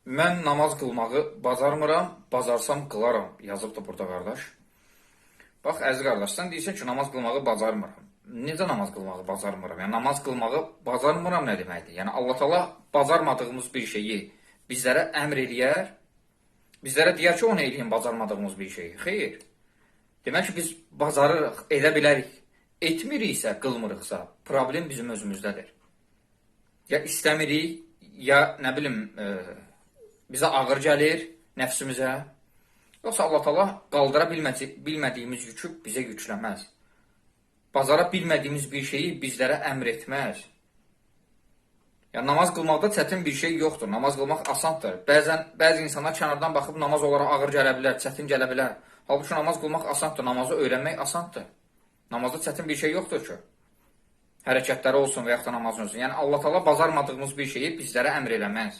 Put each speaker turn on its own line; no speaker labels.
Mən namaz qılmağı bacarmıram, bacarsam qılaram, yazıbdır burada qardaş. Bax, əziz qardaş, sən deyirsən ki, namaz qılmağı bacarmıram. Necə namaz qılmağı bacarmıram? Yəni namaz qılmağı bacarmıram nə deməkdir? Yəni Allah Taala bacarmadığımız bir şeyi bizlərə əmr eləyər. Bizlərə deyər ki, onu eləyin bacarmadığımız bir şeyi. Xeyr. Demək ki, biz bacarırıq, edə bilərik. Etmiriksə, qılmırıqsa, problem bizim özümüzdədir. Ya istəmirik, ya nə bilim, bizə ağır gəlir nəfsimizə. Yoxsa Allah Taala qaldıra bilmədiyimiz yükü bizə yükləməz. Bacara bilmədiyimiz bir şeyi bizlərə əmr etməz. Yəni namaz qılmaqda çətin bir şey yoxdur. Namaz qılmaq asandır. Bəzən bəzi insanlar kənardan baxıb namaz onlara ağır gələ bilər, çətin gələ bilər. Halbuki namaz qılmaq asandır, namazı öyrənmək asandır. Namazda çətin bir şey yoxdur ki. Hərəkətləri olsun və yaxud da namazın olsun. Yəni Allah Taala bacarmadığımız bir şeyi bizlərə əmr eləməz.